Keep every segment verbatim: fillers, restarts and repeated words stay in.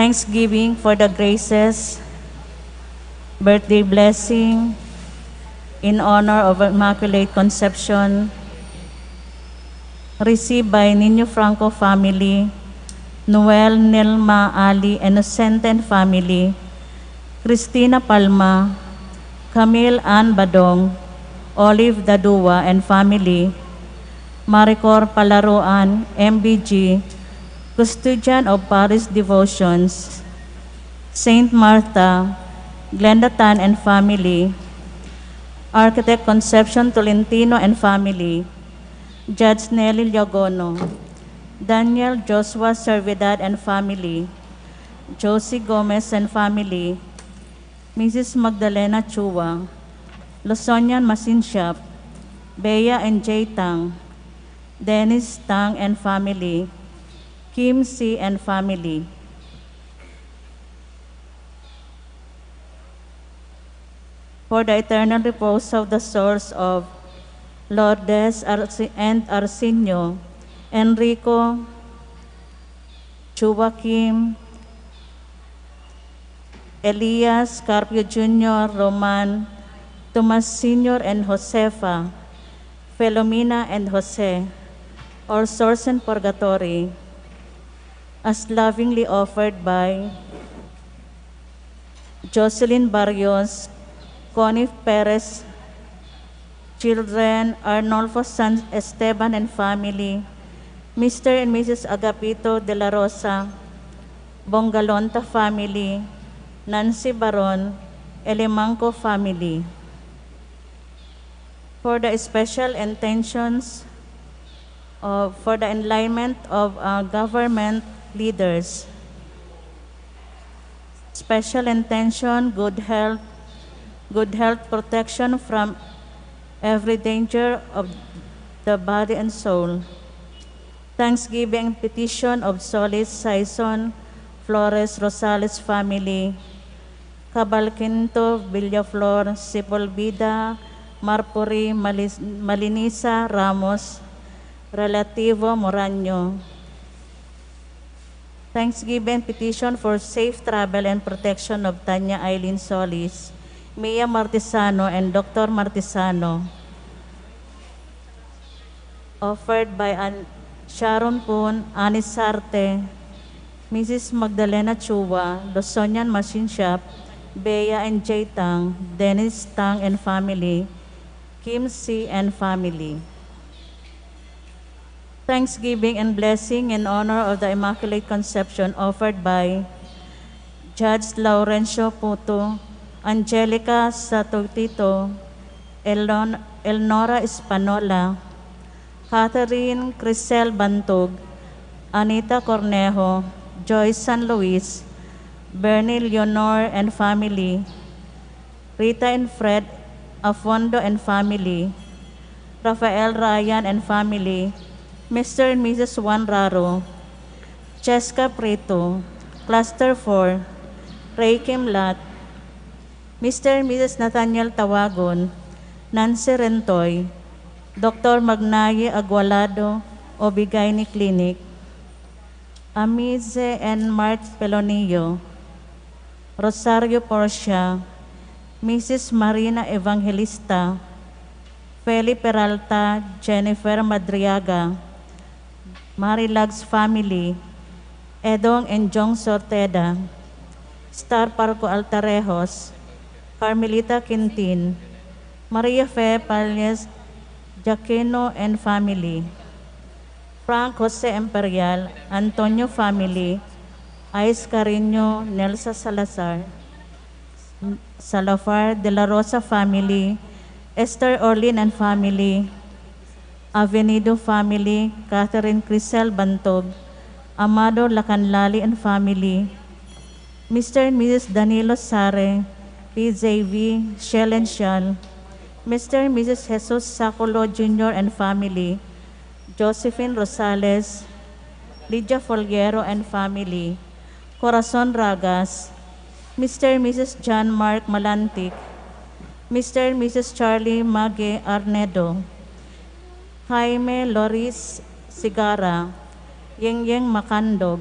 Thanksgiving for the graces, birthday blessing, in honor of Immaculate Conception, received by Niño Franco family, Noel, Nelma, Ali, Innocente and family, Cristina Palma, Camille Ann Badong, Olive Dadua and family, Maricor Palaruan, M B G, Custodian of Parish Devotions, Saint Martha, Glenda Tan and family, Architect Concepcion Tolentino and family, Judge Nelly Liagono, Daniel Joshua Servidad and family, Josie Gomez and family, Missus Magdalena Chua, Luzonian Masinsiap, Bea and Jay Tang, Dennis Tang and family, Kim C and family. For the eternal repose of the souls of Lourdes Arsi- and Arsenio, Enrico, Joaquim, Elias, Carpio Junior, Roman, Tomas Senior and Josefa, Filomena and Jose, all souls in purgatory, as lovingly offered by Jocelyn Barrios, Connie Perez, children, Arnolfo San Esteban and family, Mister and Missus Agapito de la Rosa, Bongalonta family, Nancy Baron, Elemanco family. For the special intentions of, for the enlightenment of our government leaders. Special intention, good health, good health protection from every danger of the body and soul. Thanksgiving and petition of Solis Saison Flores Rosales family, Cabalquinto Villaflor, Sepulveda, Marpuri, Malis- Malinisa, Ramos, Relativo, Moraño. Thanksgiving petition for safe travel and protection of Tanya Eileen Solis, Mia Martisano, and Doctor Martisano. Offered by An- Sharon Poon, Anis Sarte, Missus Magdalena Chua, Luzonian Machine Shop, Bea and Jay Tang, Dennis Tang and family, Kim C and family. Thanksgiving and blessing in honor of the Immaculate Conception offered by Judge Laurencio Puto, Angelica Satutito, Elon- Elnora Espanola, Catherine Crisel Bantog, Anita Cornejo, Joyce San Luis, Bernie Leonor and family, Rita and Fred Afondo and family, Rafael Ryan and family, Mister and Missus Juan Raro, Cheska Prieto, Cluster four, Ray Kimlat, Mister and Missus Nathaniel Tawagon, Nancy Rentoy, Doctor Magnaye Agualado, Obigayni Clinic, Amize and Mark Pelonio, Rosario Porcia, Missus Marina Evangelista, Feli Peralta, Jennifer Madriaga, Marilags family, Edong and Jong Sorteda, Star Parco Altarejos, Carmelita Quintin, Maria Fe Palles, Jaquino and family, Frank Jose Imperial, Antonio family, Ais Carino, Nelsa Salazar, Salafar, De La Rosa family, Esther Orlin and family, Avenido family, Catherine Crisel Bantog, Amado Lacanlali and family, Mister and Missus Danilo Sare, P J V, Shell and Shell, Mister and Missus Jesus Saculo Junior and family, Josephine Rosales, Lydia Folguero and family, Corazon Ragas, Mister and Missus John Mark Malantic, Mister and Missus Charlie Mague Arnedo, Jaime Loris Sigara, Yengyeng Macandog,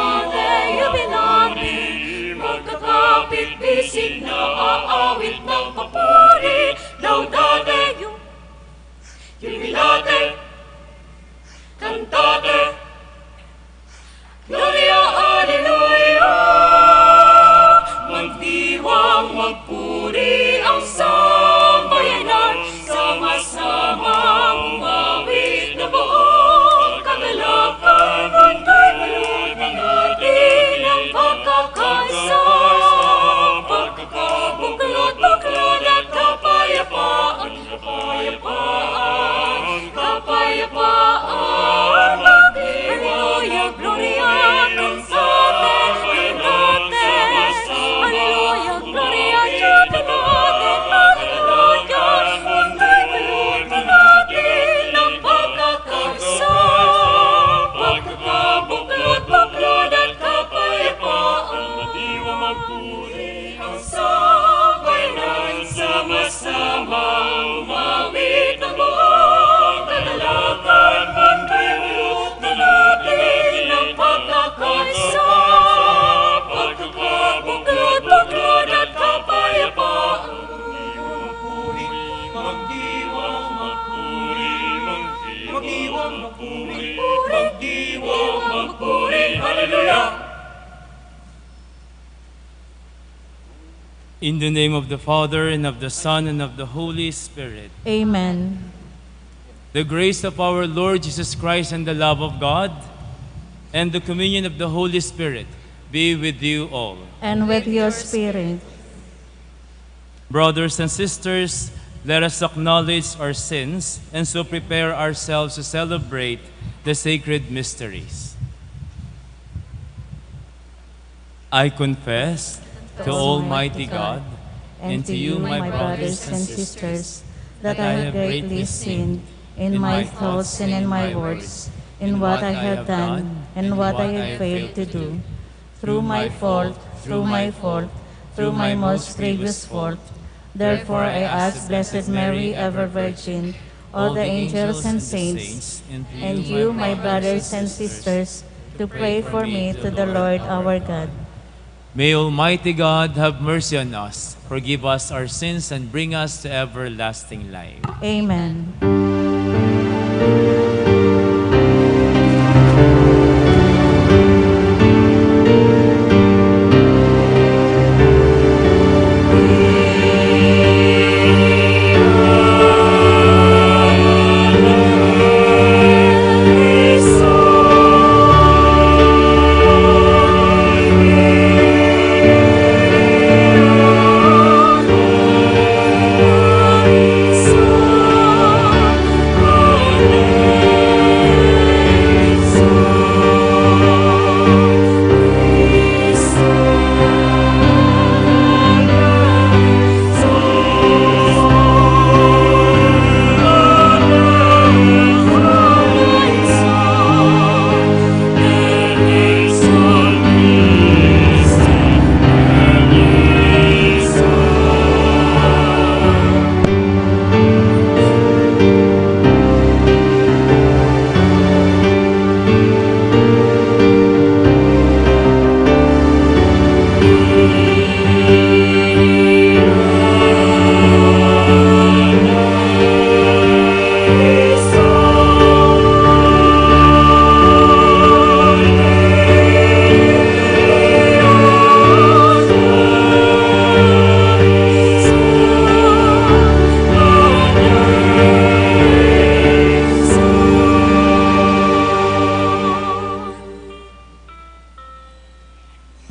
Jubilate, jubilate, magkakapit bisig na aawit ng papuri. Laudate, ju-, jubilate, cantate, Gloria, Alleluia. Magdiwang, magpuri ang sambayanan, sama-samang umawit na buong kagalakan, buhay balot na In the name of the Father, and of the Son, and of the Holy Spirit. Amen. The grace of our Lord Jesus Christ, and the love of God, and the communion of the Holy Spirit be with you all. And with your spirit. Brothers and sisters, let us acknowledge our sins and so prepare ourselves to celebrate the sacred mysteries. I confess to Almighty God and to you, my brothers and sisters, that I have greatly sinned in my thoughts and in my words, in what I have done and what I have failed to do. Through my fault, through my fault, through my most grievous fault. Therefore I ask Blessed Mary, ever Virgin, all the angels and saints, and you, my brothers and sisters, to pray for me to the Lord our God. May Almighty God have mercy on us, forgive us our sins, and bring us to everlasting life. Amen.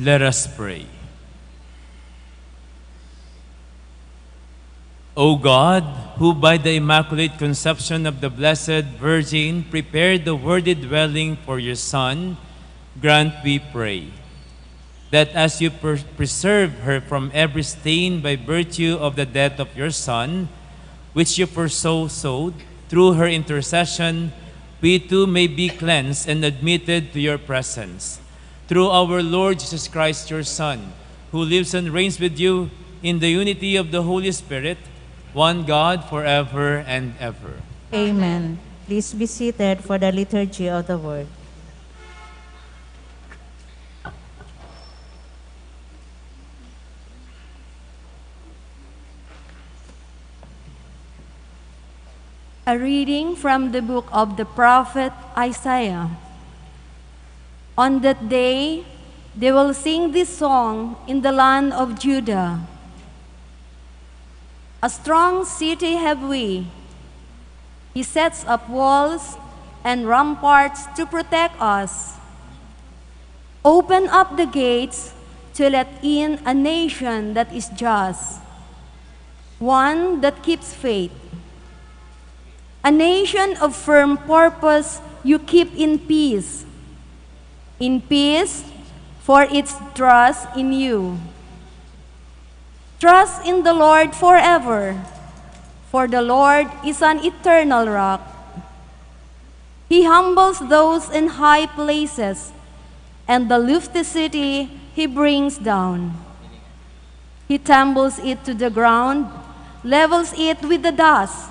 Let us pray. O God, who by the Immaculate Conception of the Blessed Virgin prepared the worthy dwelling for your Son, grant, we pray, that as you per- preserve her from every stain by virtue of the death of your Son, which you foresaw, so through her intercession, we too may be cleansed and admitted to your presence. Through our Lord Jesus Christ, your Son, who lives and reigns with you in the unity of the Holy Spirit, one God, forever and ever. Amen. Please be seated for the liturgy of the word. A reading from the book of the prophet Isaiah. On that day, they will sing this song in the land of Judah. A strong city have we. He sets up walls and ramparts to protect us. Open up the gates to let in a nation that is just, one that keeps faith. A nation of firm purpose you keep in peace. In peace, for its trust in you. Trust in the Lord forever, for the Lord is an eternal rock. He humbles those in high places, and the lofty city he brings down. He tumbles it to the ground, levels it with the dust.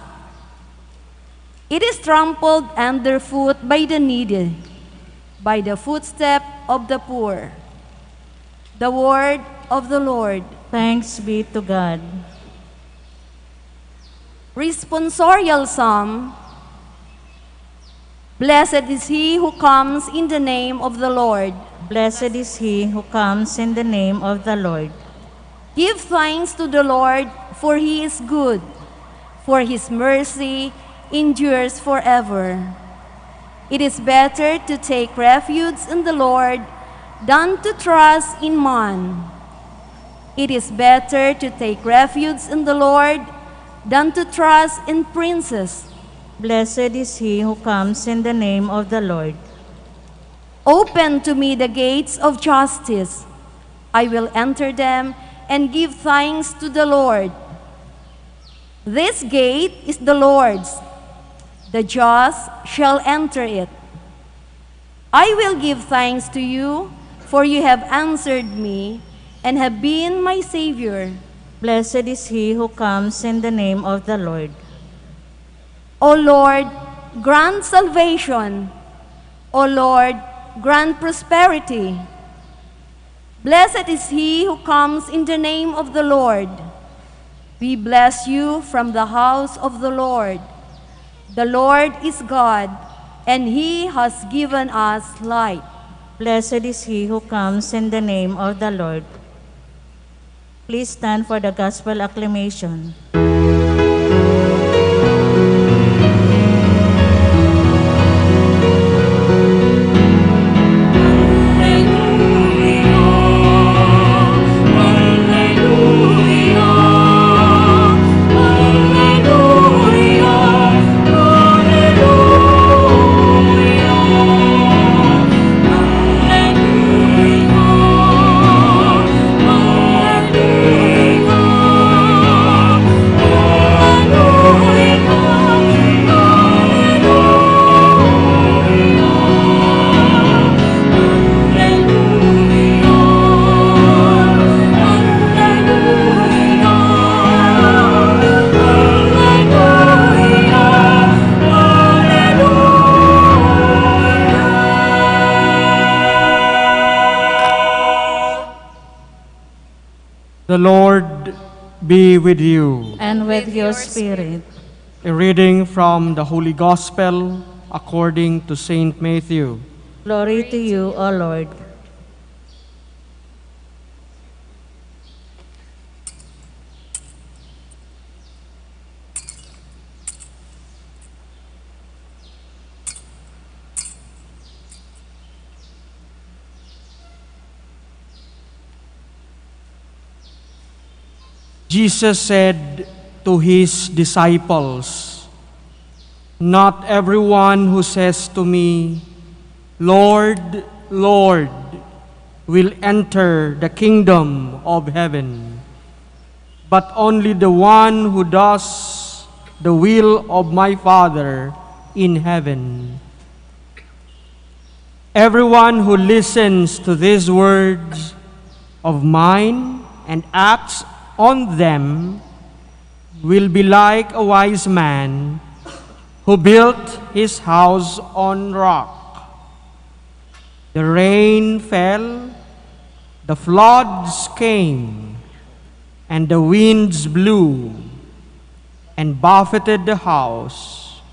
It is trampled underfoot by the needy, by the footstep of the poor. The word of the Lord. Thanks be to God. Responsorial Psalm. Blessed is he who comes in the name of the Lord. Blessed is he who comes in the name of the Lord. Give thanks to the Lord, for he is good, for his mercy endures forever. It is better to take refuge in the Lord than to trust in man. It is better to take refuge in the Lord than to trust in princes. Blessed is he who comes in the name of the Lord. Open to me the gates of justice. I will enter them and give thanks to the Lord. This gate is the Lord's. The just shall enter it. I will give thanks to you, for you have answered me and have been my Savior. Blessed is he who comes in the name of the Lord. O Lord, grant salvation. O Lord, grant prosperity. Blessed is he who comes in the name of the Lord. We bless you from the house of the Lord. The Lord is God, and he has given us light. Blessed is he who comes in the name of the Lord. Please stand for the gospel acclamation. The Lord be with you. And with your spirit. A reading from the Holy Gospel according to Saint Matthew. Glory to you, O Lord. Jesus said to his disciples, "Not everyone who says to me, 'Lord, Lord,' will enter the kingdom of heaven, but only the one who does the will of my Father in heaven." Everyone who listens to these words of mine and acts on them will be like a wise man who built his house on rock. The rain fell, the floods came, and the winds blew and buffeted the house,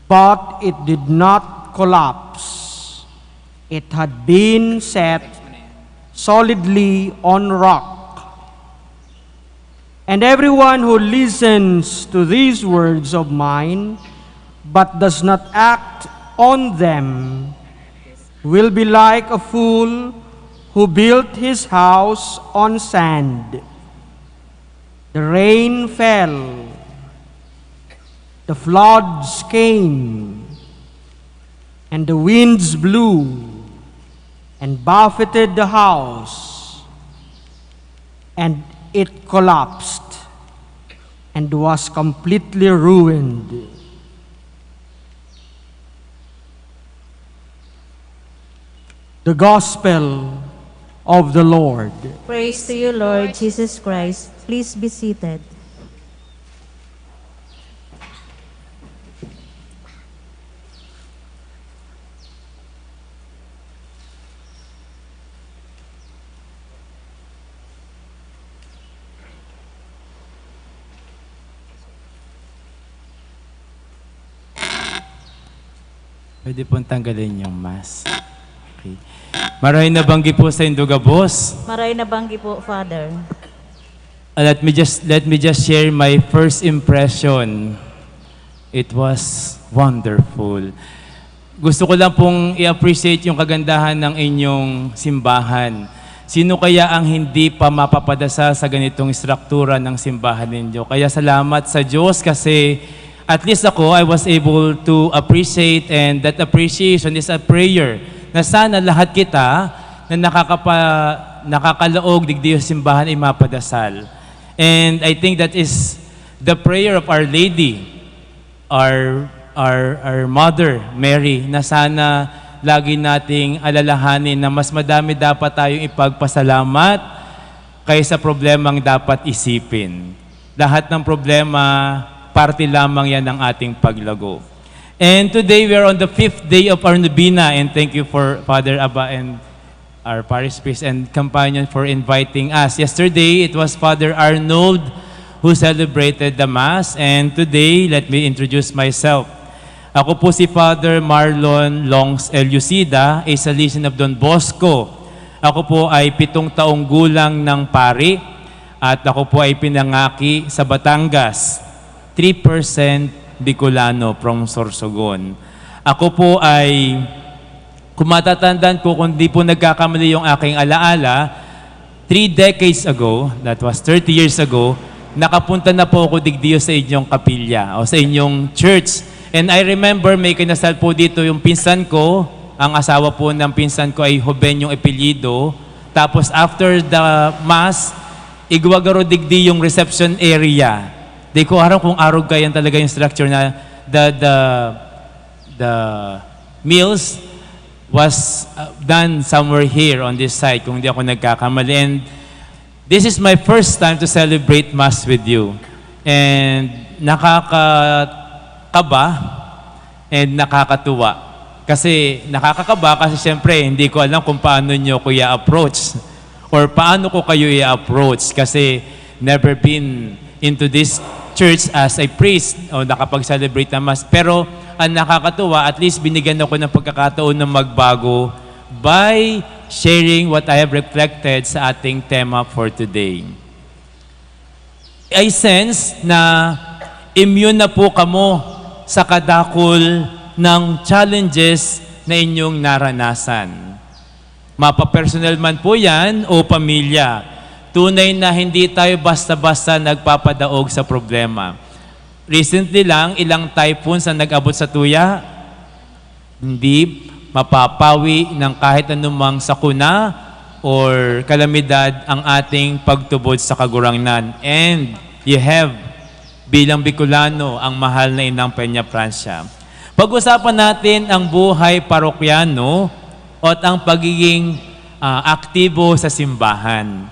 but it did not collapse. It had been set solidly on rock. And everyone who listens to these words of mine, but does not act on them, will be like a fool who built his house on sand. The rain fell, the floods came, and the winds blew and buffeted the house, and it collapsed and was completely ruined. The Gospel of the Lord. Praise to you, Lord Jesus Christ. Please be seated. Pwede pong tanggalin yung mask. Okay. Maray na banggi po saindo gabos. Maray na banggi po, Father. Uh, let me just let me just share my first impression. It was wonderful. Gusto ko lang pong i-appreciate yung kagandahan ng inyong simbahan. Sino kaya ang hindi pa mapapadasal sa ganitong istruktura ng simbahan ninyo? Kaya salamat sa Diyos kasi at least ako, I was able to appreciate, and that appreciation is a prayer na sana lahat kita na nakakapa-, nakakalaog digdi sa simbahan ay mapadasal. And I think that is the prayer of Our Lady, our, our, our Mother Mary, na sana lagi nating alalahanin na mas madami dapat tayong ipagpasalamat kaysa problemang dapat isipin. Lahat ng problema, parte lamang yan ng ating paglago. And today, we are on the fifth day of our novena, and thank you for Father Aba and our parish priest and companion for inviting us. Yesterday, it was Father Arnold who celebrated the Mass, and today, let me introduce myself. Ako po si Father Marlon Longs Elucida, a Salesian of Don Bosco. Ako po ay pitong taong gulang ng pari at ako po ay pinangaki sa Batangas. Three percent Bicolano from Sorsogon. Ako po ay, kung matatandaan ko, kung di po nagkakamali yung aking alaala, three decades ago, that was thirty years ago, nakapunta na po ako digdiyo sa inyong kapilya o sa inyong church. And I remember may kinasal po dito yung pinsan ko, ang asawa po ng pinsan ko ay Joven yung apelyido. Tapos after the mass, igwa garo digdi yung reception area. Di ko aram kung arog kaya talaga yung structure na the, the, the meals was uh, done somewhere here on this side, kung di ako nagkakamali. And this is my first time to celebrate Mass with you. And nakakakaba and nakakatuwa. Kasi nakakakaba kasi siyempre hindi ko alam kung paano nyo ko i-approach or paano ko kayo i-approach kasi never been into this church as a priest o nakapag-celebrate ng Mass. Pero ang nakakatuwa, at least binigyan ako ng pagkakataon na magbago by sharing what I have reflected sa ating tema for today. I sense na immune na po kamo sa kadakol ng challenges na inyong naranasan. Mapapersonal man po yan o pamilya, tunay na hindi tayo basta-basta nagpapadaog sa problema. Recently lang, ilang typhoons ang nag-abot sa tuya. Hindi mapapawi ng kahit anumang sakuna or kalamidad ang ating pagtubod sa Kagurangnan. And you have, bilang Bicolano, ang mahal na Inang Peña Francia. Pag-usapan natin ang buhay parokyano at ang pagiging, ah, aktibo sa simbahan.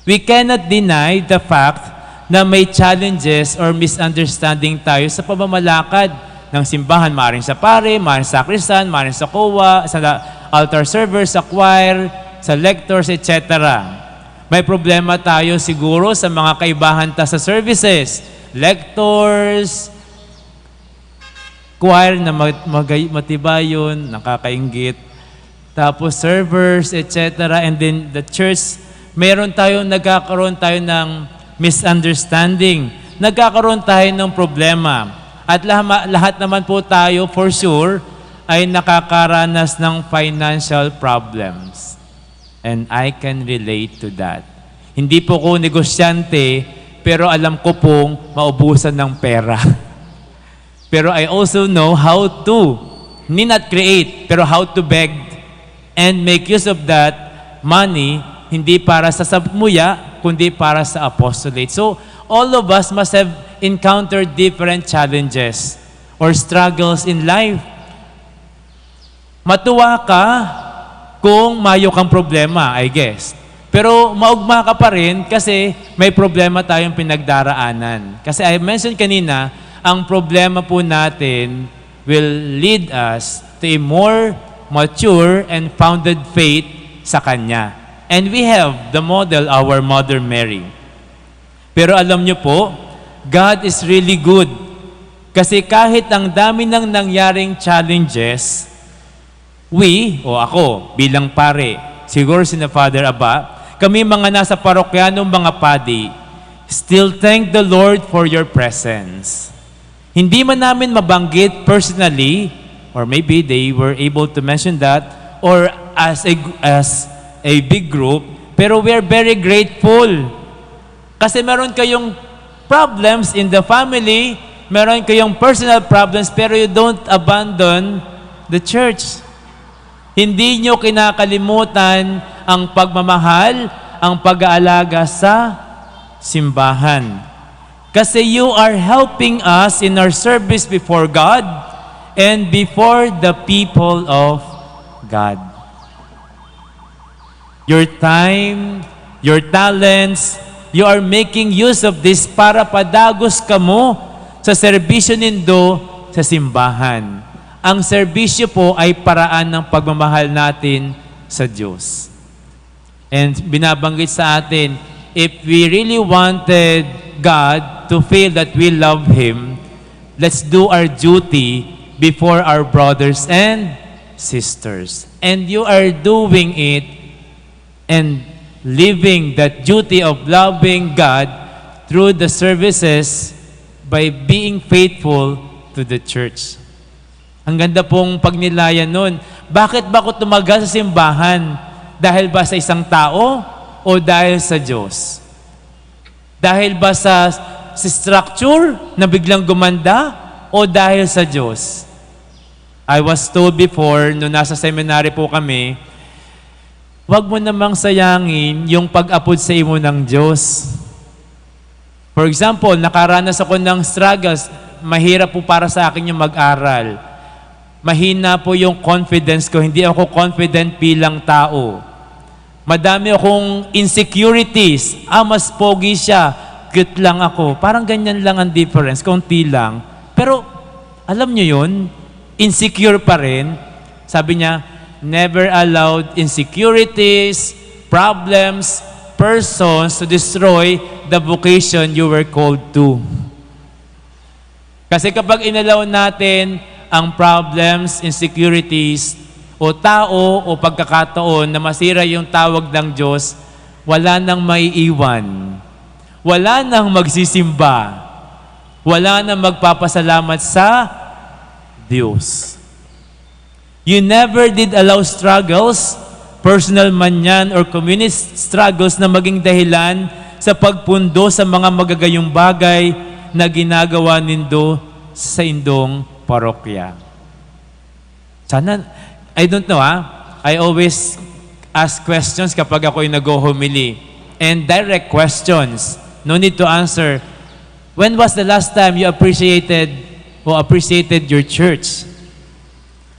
We cannot deny the fact na may challenges or misunderstanding tayo sa pamamalakad ng simbahan, maaaring sa pare, maaaring sa sakristan, maaaring sa kowa, sa la-, altar server, sa choir, sa lectors, et cetera. May problema tayo siguro sa mga kaibahan ta sa services, lectors, choir na mag-, magay-, matibayon, nakakainggit. Tapos servers, et cetera. And then the church, meron tayong, nagkakaroon tayo ng misunderstanding. Nagkakaroon tayo ng problema. At lahat, lahat naman po tayo, for sure, ay nakakaranas ng financial problems. And I can relate to that. Hindi po ko negosyante, pero alam ko pong maubusan ng pera. Pero I also know how to, hindi not create, pero how to beg and make use of that money, hindi para sa samuya, kundi para sa apostolate. So, all of us must have encountered different challenges or struggles in life. Matuwa ka kung mayo kang problema, I guess. Pero maugma ka pa rin kasi may problema tayong pinagdaraanan. Kasi I mentioned kanina, ang problema po natin will lead us to a more mature and founded faith sa Kanya. And we have the model, our Mother Mary. Pero alam niyo po, God is really good. Kasi kahit ang dami nang nangyaring challenges, we, o ako, bilang pare, siguro sina Father Aba, kami mga nasa parokyanong mga padi, Still thank the Lord for your presence. Hindi man namin mabanggit personally, or maybe they were able to mention that, or as a, as a big group, pero we are very grateful. Kasi meron kayong problems in the family, meron kayong personal problems, pero you don't abandon the church. Hindi nyo kinakalimutan ang pagmamahal, ang pag-aalaga sa simbahan. Kasi you are helping us in our service before God and before the people of God. Your time, your talents, you are making use of this para padagos kamo sa serbisyo nindo sa simbahan. Ang serbisyo po ay paraan ng pagmamahal natin sa Diyos. And binabanggit sa atin, if we really wanted God to feel that we love Him, let's do our duty before our brothers and sisters. And you are doing it and living that duty of loving God through the services by being faithful to the church. Ang ganda pong pagnilayan nun. Bakit ba ako tumagal sa simbahan? Dahil ba sa isang tao o dahil sa Diyos? Dahil ba sa, sa structure na biglang gumanda o dahil sa Diyos? I was told before, nung nasa seminary po kami, "Wag mo namang sayangin yung pag-apod sa imo ng Diyos." For example, nakaranas ako ng struggles, mahirap po para sa akin yung mag-aral. Mahina po yung confidence ko, hindi ako confident bilang tao. Madami akong insecurities. Ah, mas pogi siya, cute lang ako. Parang ganyan lang ang difference, konti lang. Pero, alam nyo yun, insecure pa rin. Sabi niya, "Never allowed insecurities, problems, persons to destroy the vocation you were called to." Kasi kapag inalaw natin ang problems, insecurities, o tao o pagkakataon na masira yung tawag ng Diyos, wala nang maiiwan. Wala nang magsisimba. Wala nang magpapasalamat sa Diyos. You never did allow struggles, personal man yan or communist struggles, na maging dahilan sa pagpundo sa mga magagayong bagay na ginagawa nindo sa indong parokya. Sana, I don't know, ah. I always ask questions kapag ako'y nag-homily. And direct questions. No need to answer. When was the last time you appreciated or appreciated your church?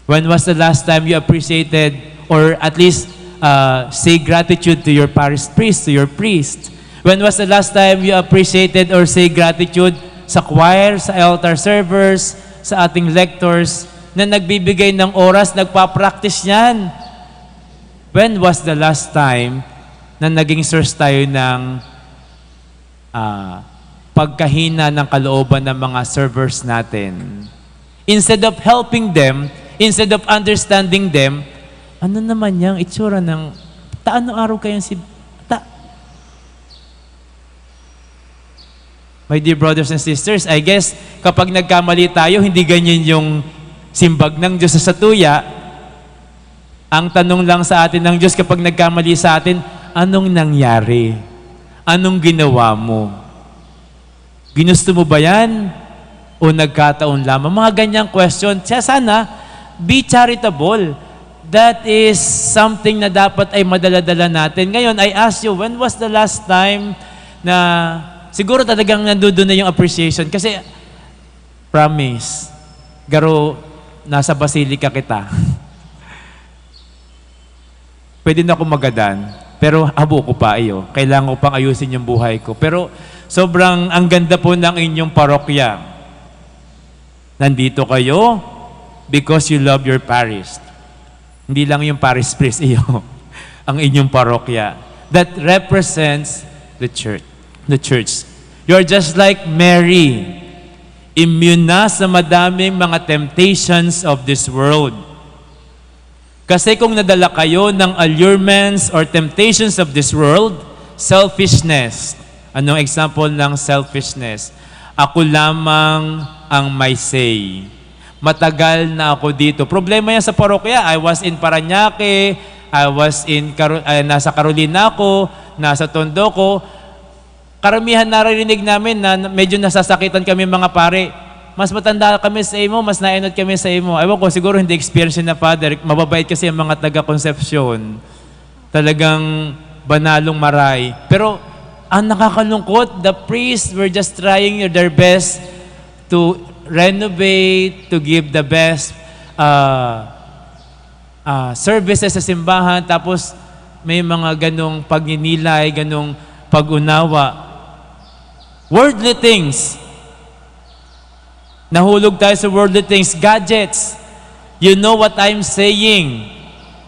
When was the last time you appreciated or at least, uh, say gratitude to your parish priest, to your priest? When was the last time you appreciated or say gratitude sa choir, sa altar servers, sa ating lectors na nagbibigay ng oras, nagpa-practice yan? When was the last time na naging source tayo ng, ah, pagkahina ng kalooban ng mga servers natin? Instead of helping them, instead of understanding them, "Ano naman yang itsura ng, ta, ano araw kayang si, ta." My dear brothers and sisters, I guess kapag nagkamali tayo, hindi ganyan yung simbag ng Diyos sa satuya. Ang tanong lang sa atin ng Diyos kapag nagkamali sa atin, "Anong nangyari? Anong ginawa mo? Ginusto mo ba yan? O nagkataon lamang?" Mga ganyang question. Siya sana, be charitable. That is something na dapat ay madala-dala natin. Ngayon, I ask you, when was the last time na siguro talagang nandoon na yung appreciation? Kasi, promise, garo, nasa Basilica kita. Pwede na akong magadan, pero habo ko pa, iyo. Kailangan ko pang ayusin yung buhay ko. Pero sobrang ang ganda po ng inyong parokya. Nandito kayo because you love your parish. Hindi lang yung parish priest, iyo. Ang inyong parokya. That represents the church. The church. You're just like Mary. Immune na sa madaming mga temptations of this world. Kasi kung nadala kayo ng allurements or temptations of this world, selfishness, Anong example ng selfishness? "Ako lamang ang may say. Matagal na ako dito." Problema yan sa parokya. I was in Parañaque, I was in Caro-, ay, nasa Carolina ako, nasa Tondo ko. Karamihan naririnig namin na medyo nasasakitan kami, mga pare. "Mas matanda kami sa imo, mas naenot kami sa imo." Ewan ko, siguro hindi experience na, Father. Mababait kasi ang mga taga Concepcion. Talagang banalong maray. Pero ang nakakalungkot, the priests were just trying their best to renovate, to give the best, ah, ah, services sa simbahan, tapos may mga ganong pagninilay, ganong pag-unawa. Worldly things. Nahulog tayo sa worldly things, gadgets. You know what I'm saying.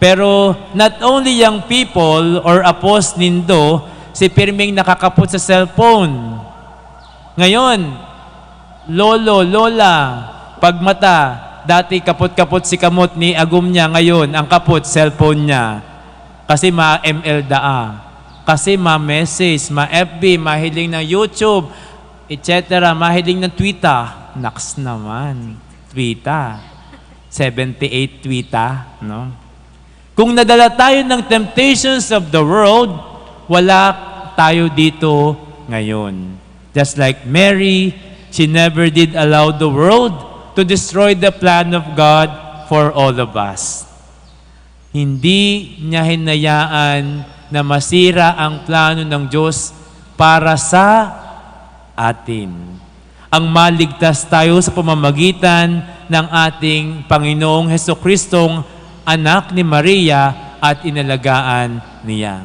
Pero not only young people or apos nindo, si pirming nakakapot sa cellphone. Ngayon, lolo, lola, pagmata, dati kapot-kapot si kamot ni agom niya, ngayon ang kapot, cellphone niya. Kasi ma-M L daa. Kasi ma-message, ma-F B, mahiling ng YouTube, et cetera. Mahiling ng Twitter. Naks naman. Twitter. Seventy-eight Twitter, no? Kung nadala tayo ng temptations of the world, wala tayo dito ngayon. Just like Mary, she never did allow the world to destroy the plan of God for all of us. Hindi niya hinayaan na masira ang plano ng Diyos para sa atin. Ang maligtas tayo sa pamamagitan ng ating Panginoong Jesucristong anak ni Maria at inalagaan niya.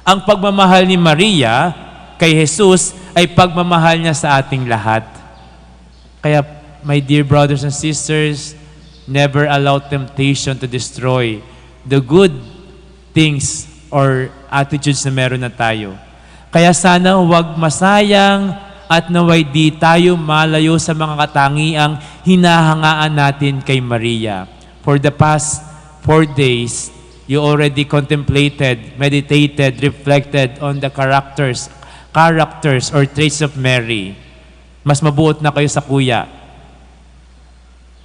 Ang pagmamahal ni Maria kay Jesus ay pagmamahal niya sa ating lahat. Kaya, my dear brothers and sisters, never allow temptation to destroy the good things or attitudes na meron na tayo. Kaya sana huwag masayang at naway di tayo malayo sa mga katangiang hinahangaan natin kay Maria. For the past four days, you already contemplated, meditated, reflected on the characters, characters or traits of Mary. Mas mabuot na kayo sa kuya.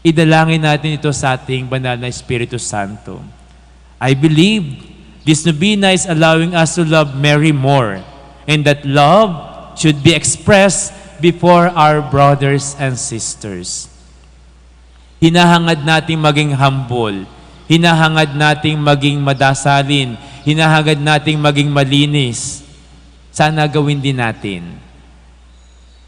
Idalangin natin ito sa ating banal na Espiritu Santo. I believe this novena is allowing us to love Mary more, and that love should be expressed before our brothers and sisters. Hinahangad nating maging humble, hinahangad nating maging madasalin, hinahangad nating maging malinis. Sana gawin din natin.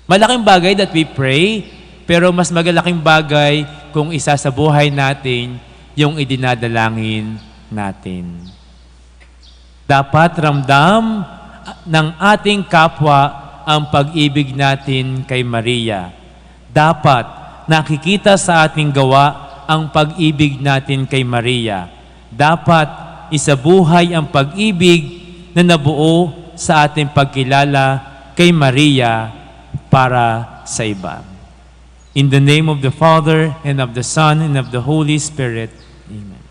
Malaking bagay that we pray, pero mas magalaking bagay kung isasabuhay natin yung idinadalangin natin. Dapat ramdam ng ating kapwa ang pag-ibig natin kay Maria. Dapat nakikita sa ating gawa ang pag-ibig natin kay Maria. Dapat isabuhay ang pag-ibig na nabuo sa ating pagkilala kay Maria para sa iba. In the name of the Father, and of the Son, and of the Holy Spirit. Amen.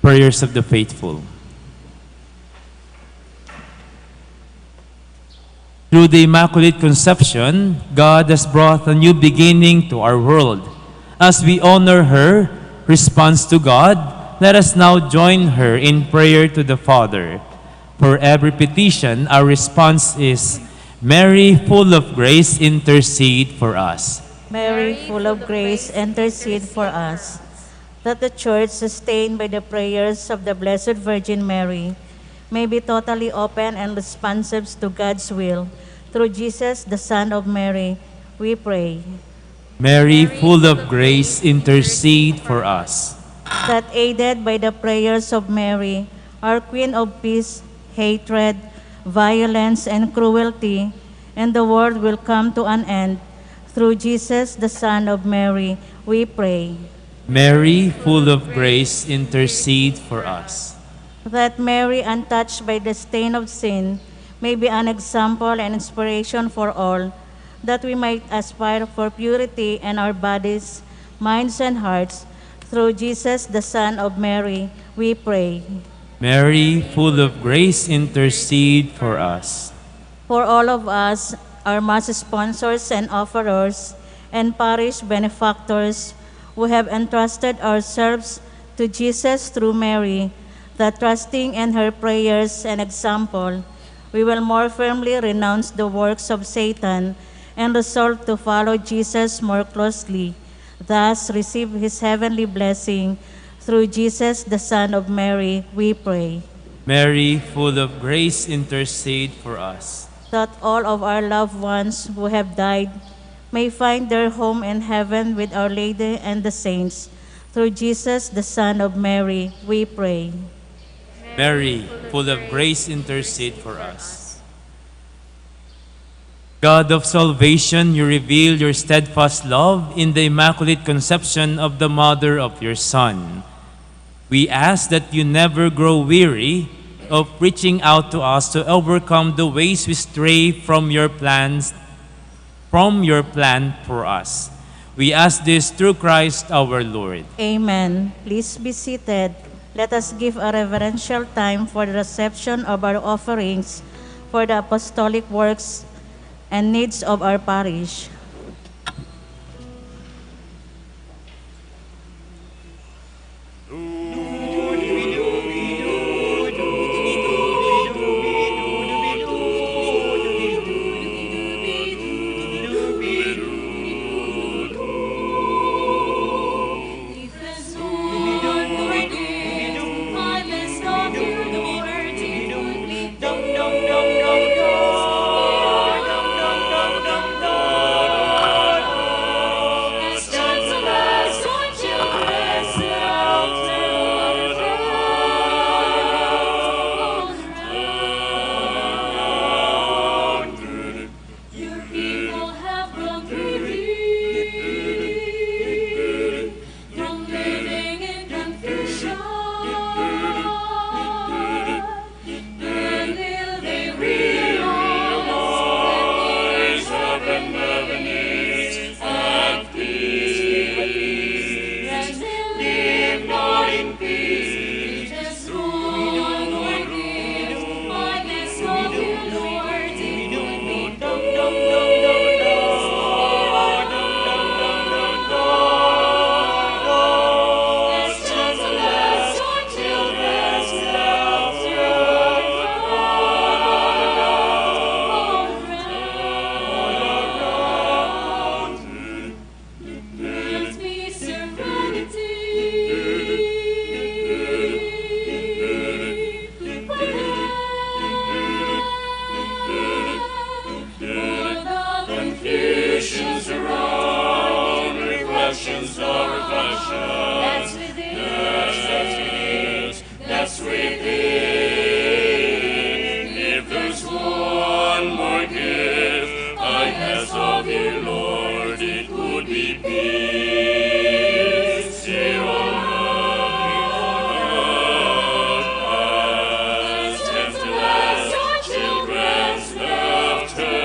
Prayers of the faithful. Through the Immaculate Conception, God has brought a new beginning to our world. As we honor her response to God, let us now join her in prayer to the Father. For every petition, our response is, "Mary, full of grace, intercede for us." Mary, full of grace, intercede for us. That the Church, sustained by the prayers of the Blessed Virgin Mary, may be totally open and responsive to God's will. Through Jesus, the Son of Mary, we pray. Mary, full of grace, intercede for us. That aided by the prayers of Mary, our Queen of Peace, hatred, violence, and cruelty in the world will come to an end. Through Jesus, the Son of Mary, we pray. Mary, full of grace, intercede for us. That Mary, untouched by the stain of sin, may be an example and inspiration for all, that we might aspire for purity in our bodies, minds, and hearts. Through Jesus, the Son of Mary, we pray. Mary, full of grace, intercede for us. For all of us, our mass sponsors and offerers, and parish benefactors, who have entrusted ourselves to Jesus through Mary, that trusting in her prayers and example, we will more firmly renounce the works of Satan and resolve to follow Jesus more closely. Thus, receive his heavenly blessing. Through Jesus, the Son of Mary, we pray. Mary, full of grace, intercede for us. That all of our loved ones who have died may find their home in heaven with Our Lady and the saints. Through Jesus, the Son of Mary, we pray. Mary, full of grace, intercede for us. God of salvation, you reveal your steadfast love in the Immaculate Conception of the Mother of your Son. We ask that you never grow weary of reaching out to us to overcome the ways we stray from your plans, from your plan for us. We ask this through Christ our Lord. Amen. Please be seated. Let us give a reverential time for the reception of our offerings for the apostolic works and needs of our parish. Your people have grown weary from living in confusion. When will they realize that the heaven is at peace? And they live not in peace. Let me serenity. For the confusions around, reflections of reflections. That's within. That's within. If there's one more gift I ask of you, Lord, it would be peace here on earth, as gentle as your children's laughter.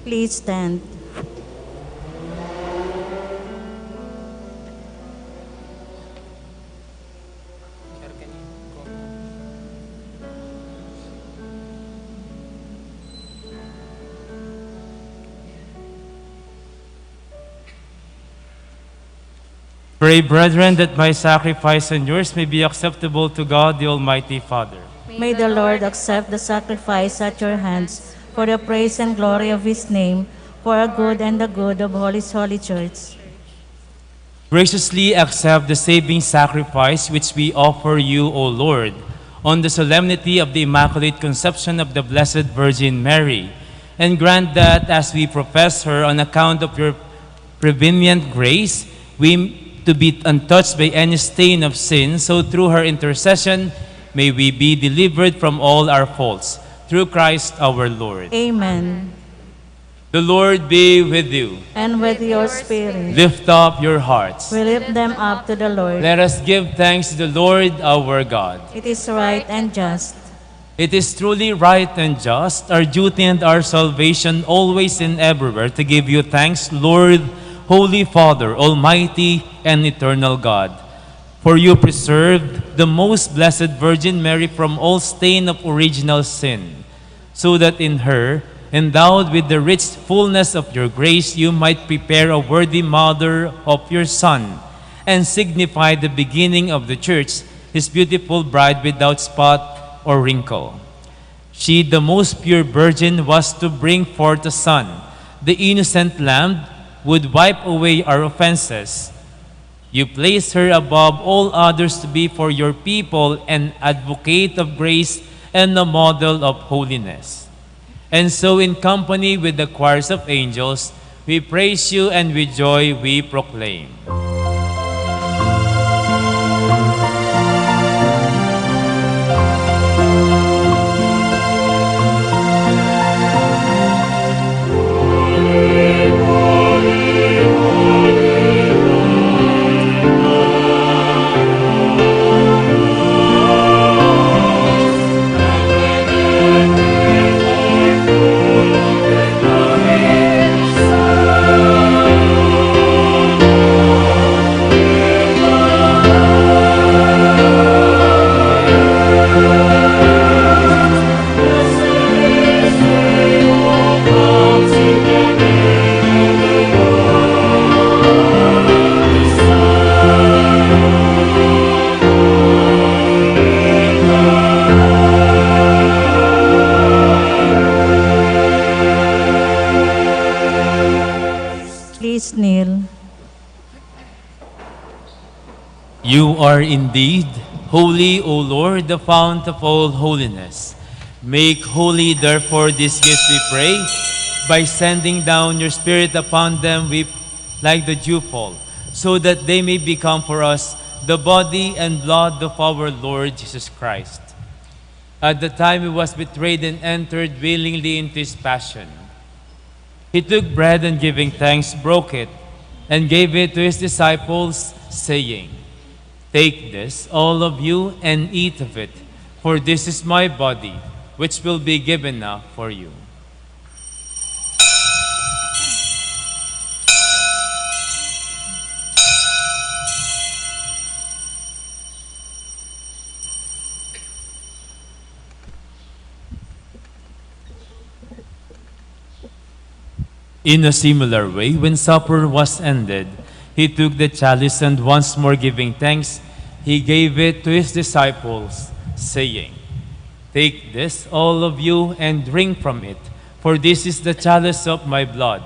Please stand. Pray, brethren, that my sacrifice and yours may be acceptable to God, the Almighty Father. May the Lord accept the sacrifice at your hands for the praise and glory of his name, for our good and the good of Holy, Holy Church. Graciously accept the saving sacrifice which we offer you, O Lord, on the solemnity of the Immaculate Conception of the Blessed Virgin Mary, and grant that, as we profess her on account of your prevenient grace, we to be untouched by any stain of sin, so through her intercession may we be delivered from all our faults. Through Christ our Lord. Amen. The Lord be with you. And with your spirit. Lift up your hearts. We lift them up to the Lord. Let us give thanks to the Lord our God. It is right and just. It is truly right and just, our duty and our salvation, always and everywhere to give you thanks, Lord, Holy Father, Almighty and Eternal God. For you preserved the most blessed Virgin Mary from all stain of original sin, so that in her, endowed with the rich fullness of your grace, you might prepare a worthy mother of your Son, and signify the beginning of the Church, his beautiful bride without spot or wrinkle. She, the most pure virgin, was to bring forth a son. The innocent lamb would wipe away our offenses. You placed her above all others to be for your people an advocate of grace and a model of holiness. And so, in company with the choirs of angels, we praise you and with joy we proclaim. Please kneel. You are indeed holy, O Lord, the fount of all holiness. Make holy, therefore, these gifts, we pray, by sending down your Spirit upon them, we, like the dewfall, so that they may become for us the body and blood of our Lord Jesus Christ. At the time he was betrayed and entered willingly into his passion, he took bread and, giving thanks, broke it and gave it to his disciples, saying, "Take this, all of you, and eat of it, for this is my body, which will be given up for you." In a similar way, when supper was ended, he took the chalice and, once more giving thanks, he gave it to his disciples, saying, "Take this, all of you, and drink from it, for this is the chalice of my blood,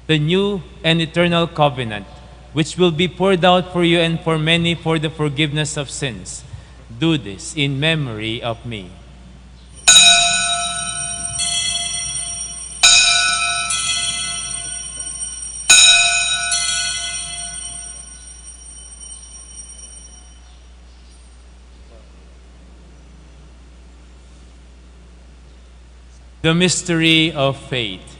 the new and eternal covenant, which will be poured out for you and for many for the forgiveness of sins. Do this in memory of me." The mystery of faith.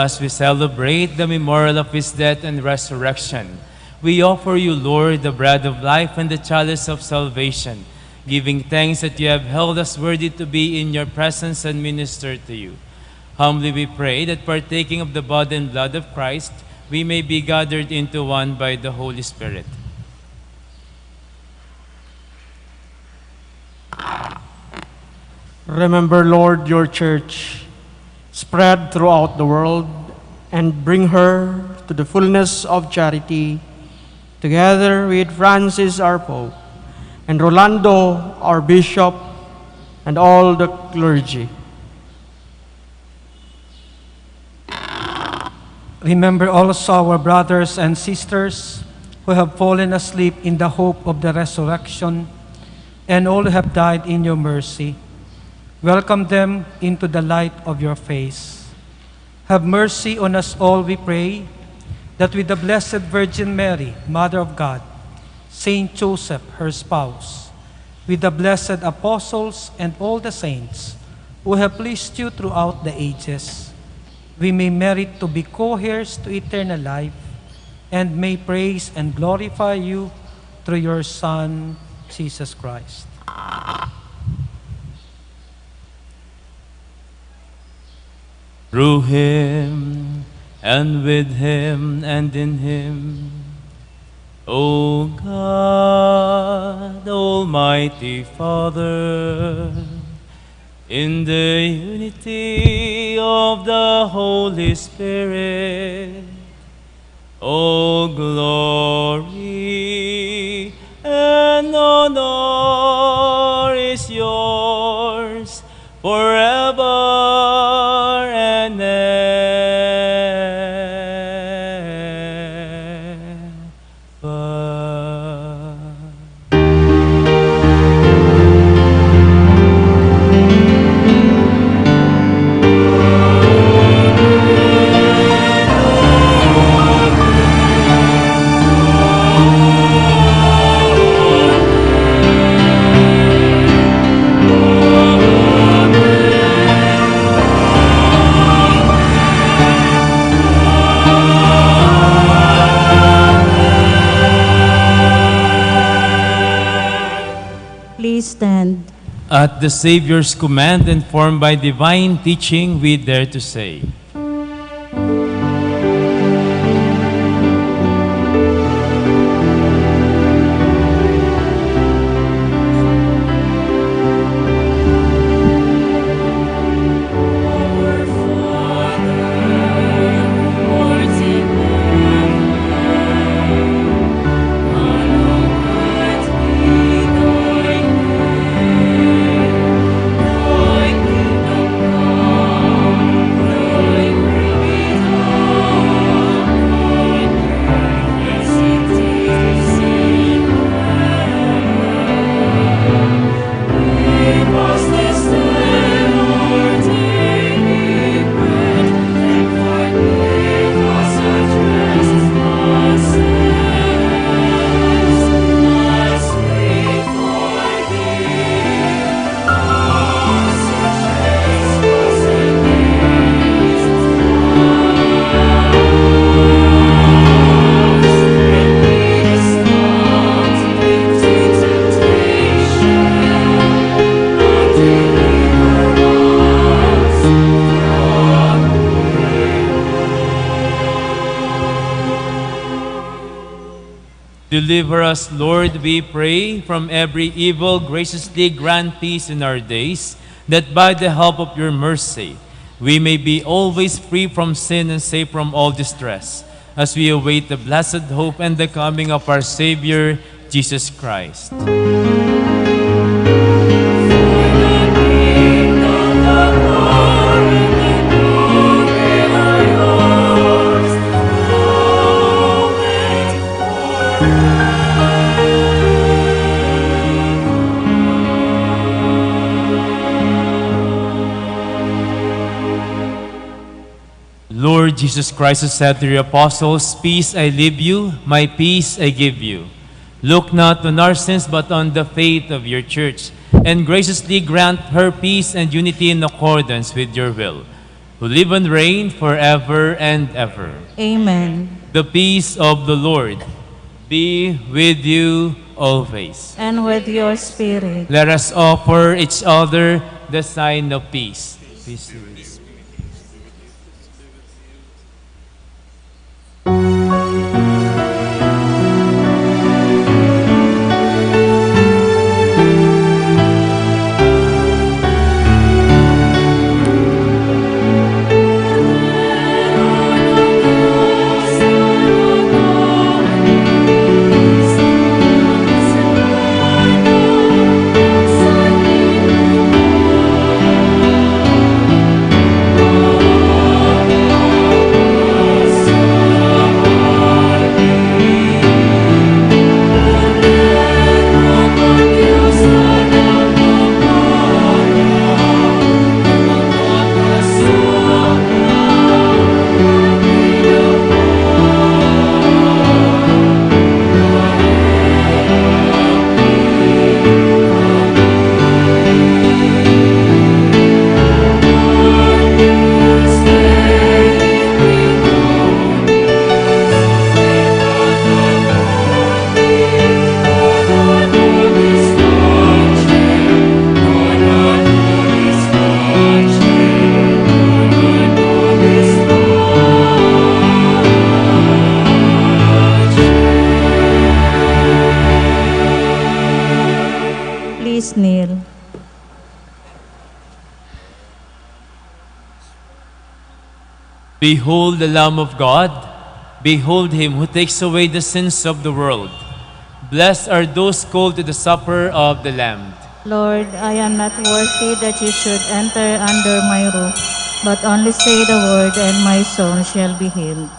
As we celebrate the memorial of his death and resurrection, we offer you, Lord, the bread of life and the chalice of salvation, giving thanks that you have held us worthy to be in your presence and minister to you. Humbly we pray that, partaking of the body and blood of Christ, we may be gathered into one by the Holy Spirit. Remember, Lord, your church spread throughout the world and bring her to the fullness of charity, together with Francis, our Pope, and Rolando, our Bishop, and all the clergy. Remember also our brothers and sisters who have fallen asleep in the hope of the resurrection, and all who have died in your mercy. Welcome them into the light of your face. Have mercy on us all, we pray, that with the Blessed Virgin Mary, Mother of God, Saint Joseph, her spouse, with the blessed apostles and all the saints who have pleased you throughout the ages, we may merit to be co-heirs to eternal life and may praise and glorify you through your Son, Jesus Christ. Through him, and with him, and in him, O God, Almighty Father, in the unity of the Holy Spirit, all glory and honor is yours forever and ever. Please stand. At the Savior's command, informed by divine teaching, we dare to say, Deliver us, Lord, we pray, from every evil. Graciously grant peace in our days, that by the help of your mercy, we may be always free from sin and safe from all distress, as we await the blessed hope and the coming of our Savior, Jesus Christ. Lord Jesus Christ, who said to your apostles, "Peace I leave you, my peace I give you," look not on our sins but on the faith of your church, and graciously grant her peace and unity in accordance with your will. who live and reign forever and ever. Amen. The peace of the Lord be with you always. And with your spirit. Let us offer each other the sign of peace. Peace. Please kneel. Behold the Lamb of God. Behold him who takes away the sins of the world. Blessed are those called to the supper of the Lamb. Lord, I am not worthy that you should enter under my roof, but only say the word and my soul shall be healed.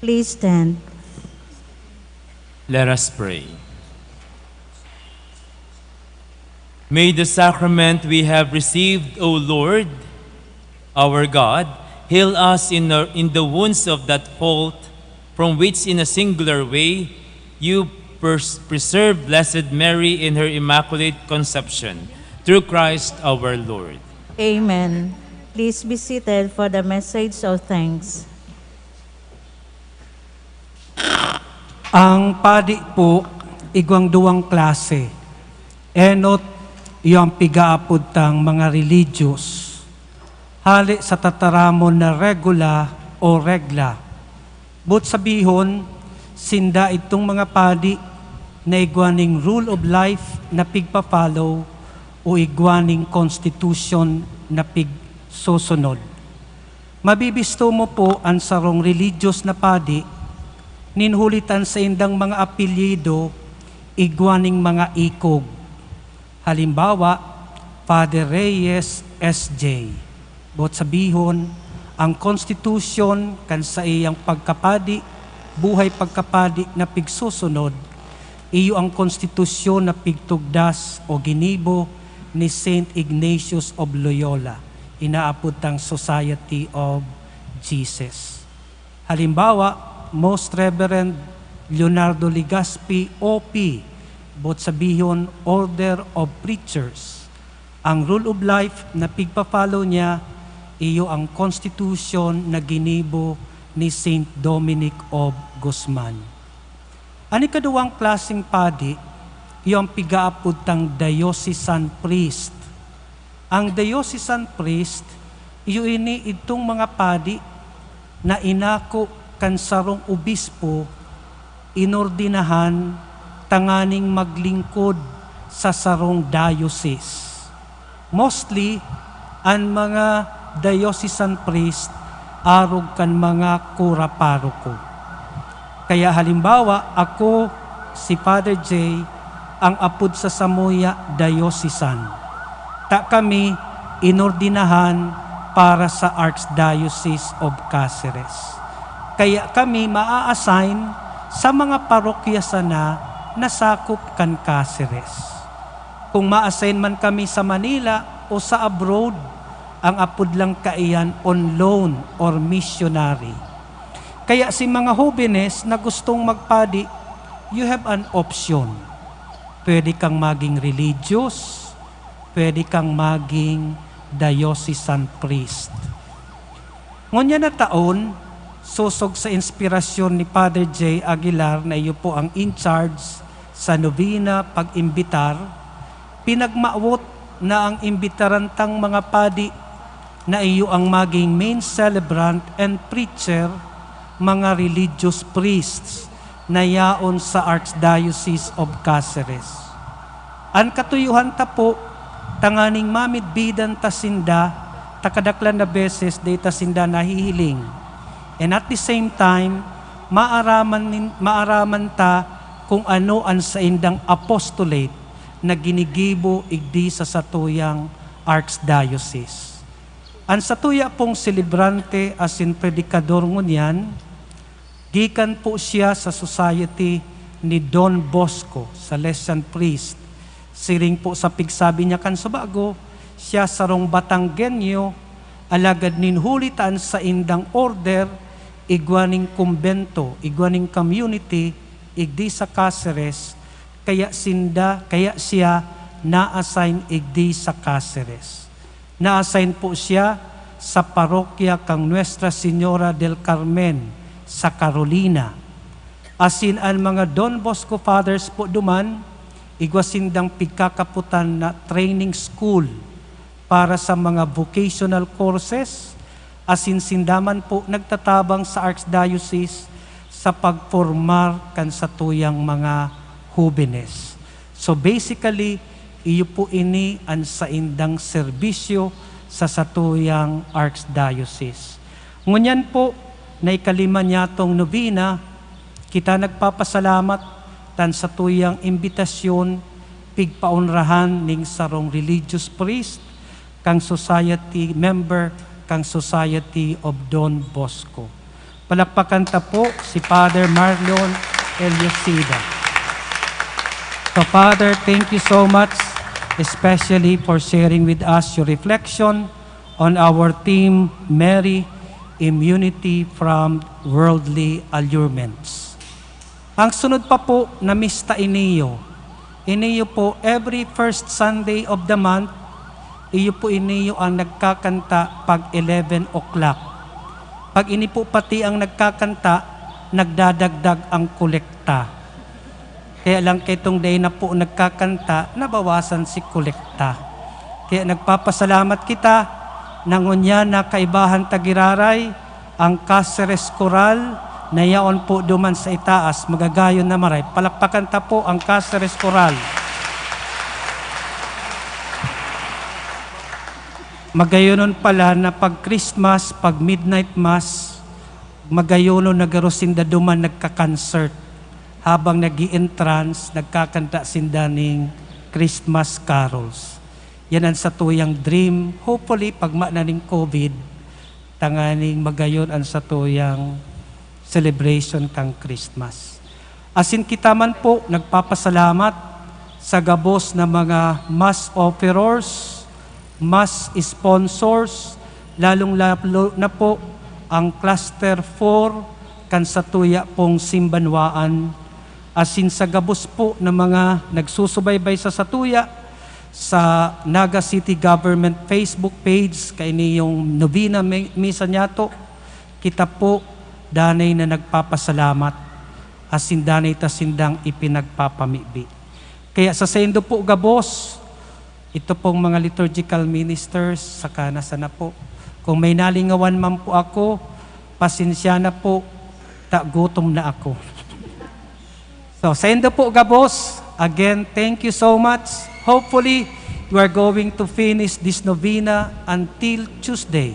Please stand. Let us pray. May the sacrament we have received, O Lord, our God, heal us in the, in the wounds of that fault from which in a singular way you pers- preserve Blessed Mary in her Immaculate Conception. Through Christ our Lord. Amen. Please be seated for the message of thanks. Ang padi po, igwang duwang klase. Enot, iyo ang pigaapod tang mga religious. Hale sa tataramon na regula o regla. Boot sabihon, sinda itong mga padi na igwa ning rule of life na pigpa-follow o igwa ning constitution na pigsusunod. Mabibisto mo po an sarong religious na padi nin huli ta an saindang mga apelyido igwa ning mga ikog. Halimbawa, Father Reyes, S J. Boot sabihon, ang konstitusyon kan saiyang pagkapadi, buhay pagkapadi na pigsusunod, iyo ang konstitusyon na pigtugdas o ginibo ni Saint Ignatius of Loyola, inaapod tang Society of Jesus. Halimbawa, Most Reverend Leonardo Legaspi, O P, boot sabihon, Order of Preachers. Ang rule of life na pigpa-follow niya, iyo ang konstitusyon na ginibo ni Saint Dominic of Guzman. An ikaduwang klaseng padi, iyo ang pigaapod tang diocesan priest. Ang diocesan priest, iyo ini idtong mga padi na inako kan sarong obispo, inordinahan tanganing maglingkod sa sarong diocese. Mostly, an mga diocesan priest arog kan mga kura paroko. Kaya halimbawa, ako, si Father J, ang apod sa samuya diocesan. Ta kami inordinahan para sa Archdiocese of Caceres. Kaya kami maa-assign sa mga parokya sana na sakop kan Caceres. Kung ma-assign man kami sa Manila o sa abroad, ang apod lang kaiyan on loan or missionary. Kaya si mga hobenes na gustong magpadi, you have an option. Pwede kang maging religious, pwede kang maging diocesan priest. Ngunyan na taon, sosog sa inspirasyon ni Father J Aguilar na iyo po ang in charge sa novena pag-imbitar, pinagmawot na ang imbitaran tang mga padi na iyo ang maging main celebrant and preacher, mga religious priests na yaon sa Archdiocese of Caceres. An katuyohan ta po, tanganing mamidbidan ta sinda, ta kadaklan na beses dai ta sinda nahihiling. And at the same time, maaraman, nin- maaraman ta kung ano an saindang apostolate na ginigibo igdi sa satuyang Archdiocese. An satuya pong selebrante asin predikador ngunyan, gikan po siya sa society ni Don Bosco, Salesian priest. Siring po sa pigsabi niya kan subago, siya sarong Batanggenyo, alagad nin huli ta an saindang order, igwa ning kumbento, igwa ning community, igdi sa Caceres, kaya sinda, kaya siya na-assign igdi sa Caceres. Na-assign po siya sa parokya kang Nuestra Señora del Carmen sa Carolina. Asin an mga Don Bosco Fathers po duman, igwa sindang pigkakapotan na training school para sa mga vocational courses, asin sinda man po nagtatabang sa Archdiocese sa pagpormar kan satuyang mga hobenes. So basically, iyo po ini an saindang serbisyo sa satuyang Archdiocese. Ngunyan po, na ikalima niyatong nobena, kita nagpapasalamat tan satuyang imbitasyon, pigpaonrahan ning sarong religious priest, kang society member, kang Society of Don Bosco. Palakpakan ta po si Father Marlon Eliocida. So, Father, thank you so much, especially for sharing with us your reflection on our theme, Mary, Immunity from Worldly Allurements. Ang sunod pa po na mista iniyo, iniyo po every first Sunday of the month, iyo po iniyo ang nagkakanta pag eleven o'clock. Pag ini po pati ang nagkakanta, nagdadagdag ang kolekta. Kaya lang kaitong dai na po nagkakanta, nabawasan si kolekta. Kaya nagpapasalamat kita na ngunyan na kaibahan ta giraray, ang Caceres Coral na yaon po duman sa itaas, magagayon na maray. Palakpakan ta po ang Caceres Coral. Magayonon pala na pag Christmas, pag midnight mass, magayonon na garo sinda duman nagka-concert. Habang nag entrance nagkakanta sinda ning Christmas carols. Yan ang satuyang dream. Hopefully, pagma na ning COVID, tanganing magayon ang satuyang celebration kan Christmas. Asin kita man po nagpapasalamat sa gabos na mga mass offerers, mass sponsors, lalong-lalo na po ang Cluster four kan satuya pong simbanwaan, asin sa gabos po na mga nagsusubaybay sa satuya sa Naga City Government Facebook page, kaini yung Novena Mi-, Misa niyato, kita po danay na nagpapasalamat, asin danay ta sindang ipinagpapamibi. Kaya sa saindo po gabos, ito pong mga liturgical ministers, saka na sana po. Kung may nalingawan man po ako, pasensya na po, ta gutom na ako. So, saindo po gabos, again, thank you so much. Hopefully, we are going to finish this novena until Tuesday,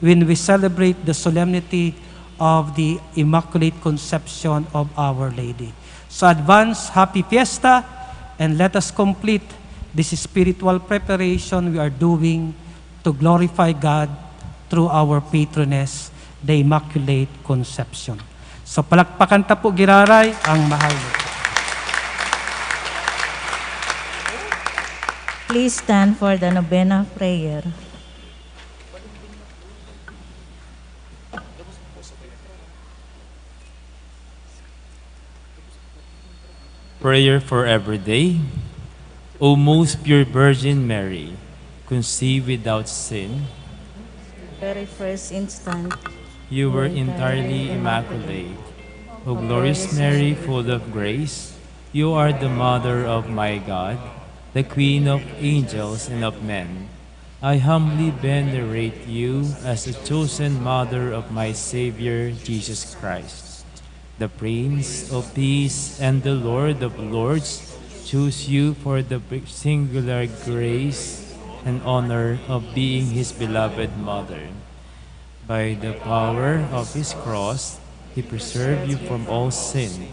when we celebrate the solemnity of the Immaculate Conception of Our Lady. So, advance, happy fiesta, and let us complete this spiritual preparation we are doing to glorify God through our patroness, the Immaculate Conception. So, palakpakan ta po giraray ang mahal na. Please stand for the novena prayer. Prayer for every day. O most pure Virgin Mary, conceived without sin, very first instant, you were entirely immaculate. O glorious Mary, full of grace, you are the mother of my God, the Queen of angels and of men. I humbly venerate you as the chosen mother of my Savior, Jesus Christ. The Prince of Peace and the Lord of Lords chose you for the singular grace and honor of being his beloved mother. By the power of his cross, he preserved you from all sin.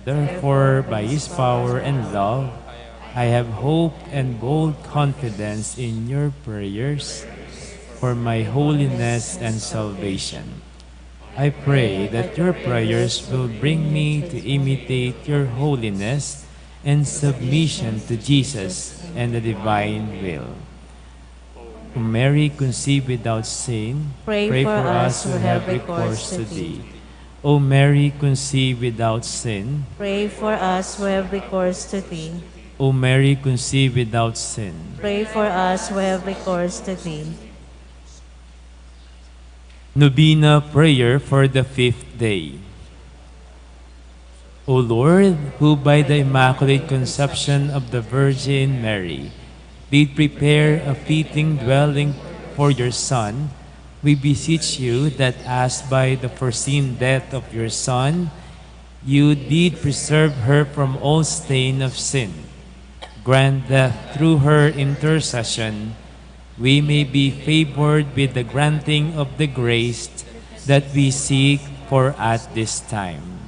Therefore, by his power and love, I have hope and bold confidence in your prayers for my holiness and salvation. I pray that your prayers will bring me to imitate your holiness and submission to Jesus and the divine will. O Mary conceived without sin, pray for us who have recourse to thee. O Mary conceived without sin, pray for us who have recourse to thee. O Mary conceived without sin, pray for us who have recourse to thee. Novena prayer for the fifth day. O Lord, who by the Immaculate Conception of the Virgin Mary did prepare a fitting dwelling for your Son, we beseech you that as by the foreseen death of your Son, you did preserve her from all stain of sin, grant that through her intercession we may be favored with the granting of the grace that we seek for at this time.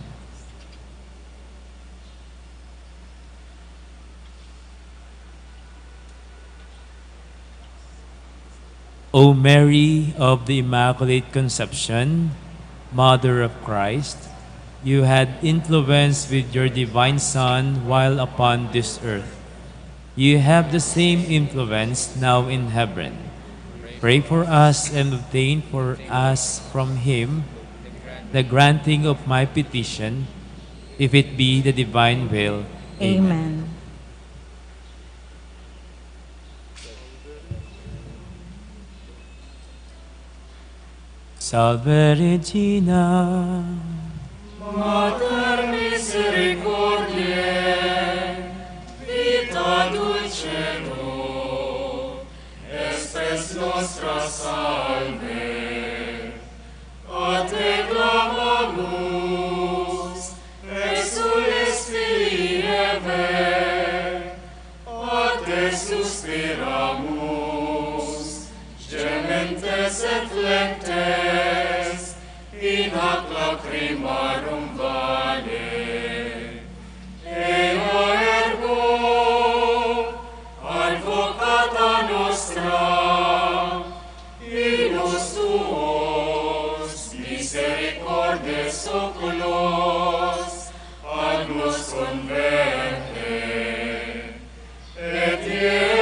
O Mary of the Immaculate Conception, Mother of Christ, you had influence with your divine Son while upon this earth. You have the same influence now in heaven. Pray for us and obtain for us from him the granting of my petition, if it be the divine will. Amen. Salve Regina. Mater misericordiae, vita dulcedo, spes nostra salve. A te clamamus, exsules filii Hevae, a te suspiramus, gementes et flentes in hac lacrimarum vale. Ea ergo advocata nostra, ilus tuos misericordes oculos, ad nos converte. Et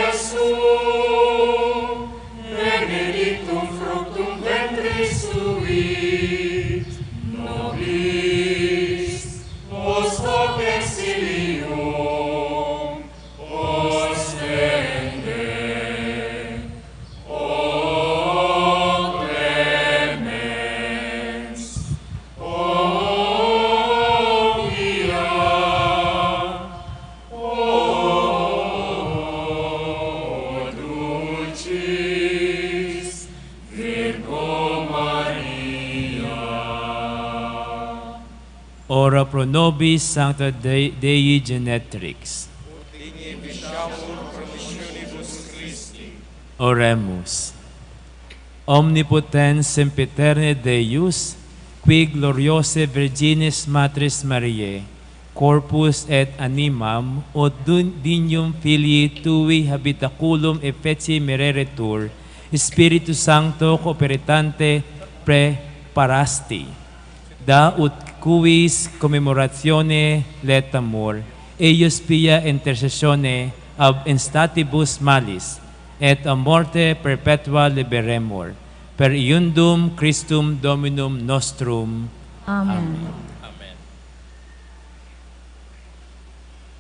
Iesum, benedictum fructum ventris tui, nobis post hoc exilium ostende. O clemens, o pia, o dulcis Virgo Maria. Ora pro nobis sancta Dei, Dei Genetrix. Ut dignam promissionibus Christi. Oremus. Omnipotens sempiterne Deus, qui gloriose Virginis Matris Mariae, corpus et animam, ut dun-, dignum filii tui habitaculum effici mereretur, Spiritu Sancto cooperitante preparasti. Da ut quis commemoratione laetamur, eius pia intercessione ab instatibus malis, et a morte perpetua liberemur, per iundum Christum Dominum nostrum. Amen. Amen.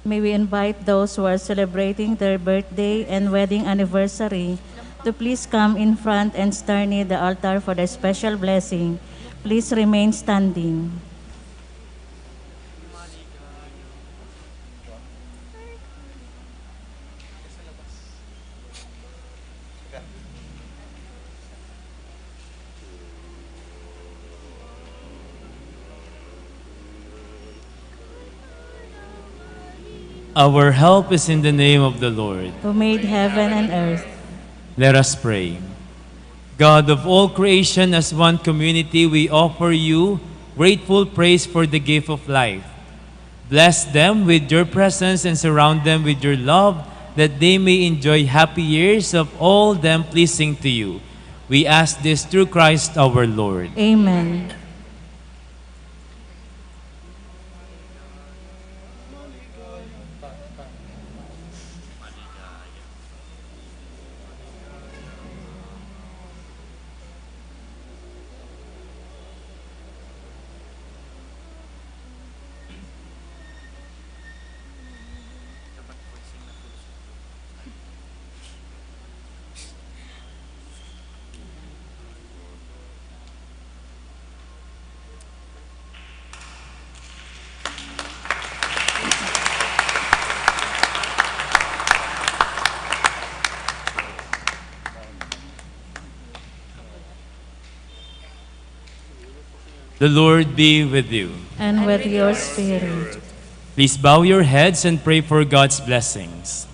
May we invite those who are celebrating their birthday and wedding anniversary to please come in front and stand near the altar for the special blessing. Please remain standing. Our help is in the name of the Lord. Who made heaven and earth. Let us pray. God of all creation, as one community, we offer you grateful praise for the gift of life. Bless them with your presence and surround them with your love, that they may enjoy happy years of all them pleasing to you. We ask this through Christ our Lord. Amen. The Lord be with you. And with your spirit. Please bow your heads and pray for God's blessings.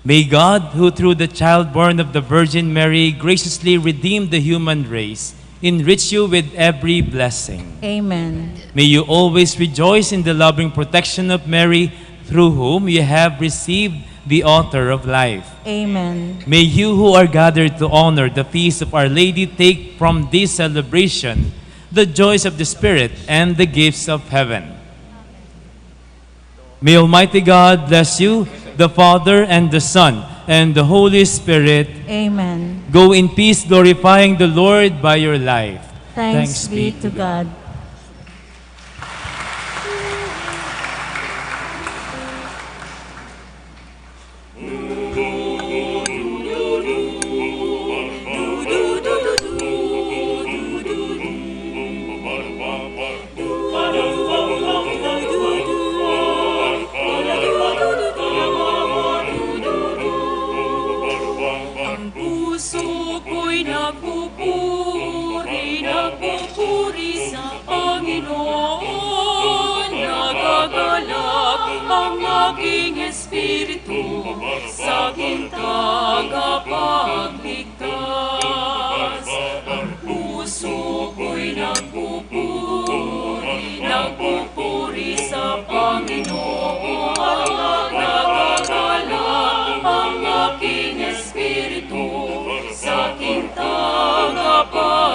May God, who through the child born of the Virgin Mary graciously redeemed the human race, enrich you with every blessing. Amen. May you always rejoice in the loving protection of Mary, through whom you have received the author of life. Amen. May you who are gathered to honor the feast of Our Lady take from this celebration the joys of the Spirit, and the gifts of heaven. May Almighty God bless you, the Father, and the Son, and the Holy Spirit. Amen. Go in peace, glorifying the Lord by your life. Thanks be to God. Ang puso ko'y nagpupuri, nagpupuri sa Panginoon. Nagagalak ang aking espiritu sa aking tagapagligtas. Ang puso ko'y nagpupuri, nagpupuri sa Panginoon. Nagagalak ang aking espiritu sa aking tagapagligtas.